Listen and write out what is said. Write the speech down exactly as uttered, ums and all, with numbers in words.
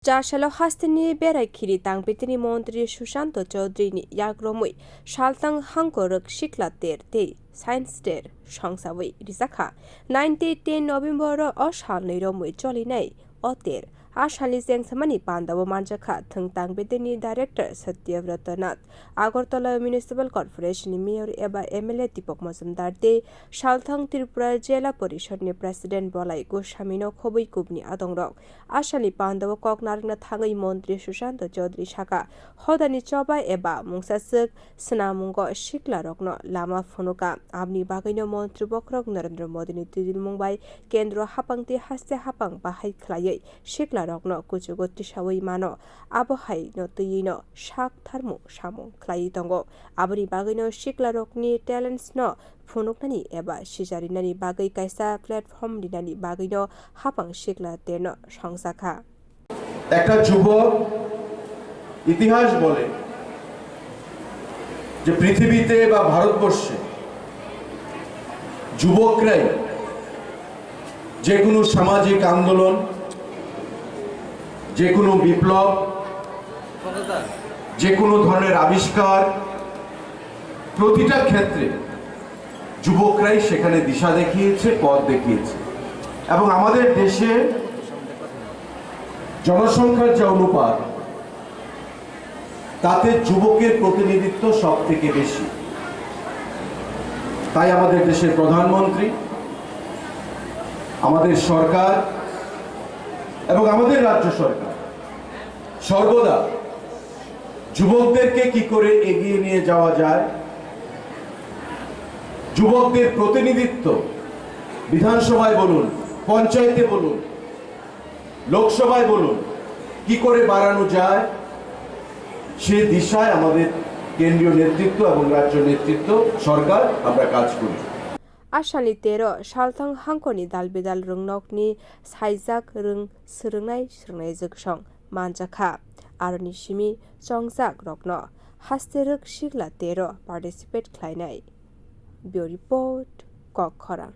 Chasalo hasteni berai khiri tangpitini montri Sushanto Chaudhary ni yakromwi saltang hangkorok sikla ter tei science ter songsawi rijakha. Nine tei ten November o salnwi romwi cholinai o ter. A salni chengsamani pandao manjakha thwng tangpitini director Satyabrata Nath, Agartala Municipal Corporation ni mayor eba M L A Deepak Majumdar tei salthang Tripura Jila Porishad ni president Bolai Goswami no khobwi kubni adongrok. Asani pandao kok narwkna thangwi montri Sushanto Chaudhary saka, hodani choba eba mungsaswk swnamungo siklarokno lama phunuka. Aboni bagwino montri bokhorok Narendra Modini twijlmung bai kendro hapang tei haste hapang bahai khlaiwi siklarokno kuchugo tisawi mano. Abo hai no twiwi no sak tharmung samung khlaiwi tongo. Aboni bagwino siklarokni talents no phunuknani eba sijarinani bagwi kaisa platform rinani bagwino hapang sikla terno songjakha. একটা যুবক ইতিহাস বলে যে পৃথিবীতে বা ভারতবর্ষে যুবকরাই যে কোনো সামাজিক আন্দোলন, যে কোনো বিপ্লব, যে কোনো ধরনের আবিষ্কার, প্রতিটা ক্ষেত্রে যুবকরাই সেখানে দিশা দেখিয়েছে, পথ দেখিয়েছে। এবং আমাদের দেশে জনসংখ্যার যে অনুপাত, তাতে যুবকের প্রতিনিধিত্ব সব থেকে বেশি। তাই আমাদের দেশের প্রধানমন্ত্রী, আমাদের সরকার এবং আমাদের রাজ্য সরকার সর্বদা যুবকদেরকে কি করে এগিয়ে নিয়ে যাওয়া যায়, যুবকদের প্রতিনিধিত্ব বিধানসভায় বলুন, পঞ্চায়েতে বলুন, লোকসভায় বলুন, কি করে বাড়ানো যায়, সে দিশায় আমাদের কেন্দ্রীয় নেতৃত্ব এবং রাজ্য নেতৃত্ব, সরকার, আমরা কাজ করি। Asani tero salthang hangkoni dal bidal rwngnokni saijak rwng swrwngnai swrwngnai jwksong manjakha. Aroni simi chongjak rokno haste rwk sikla tero participate khlainai. Bureau Report, Kokkhorang.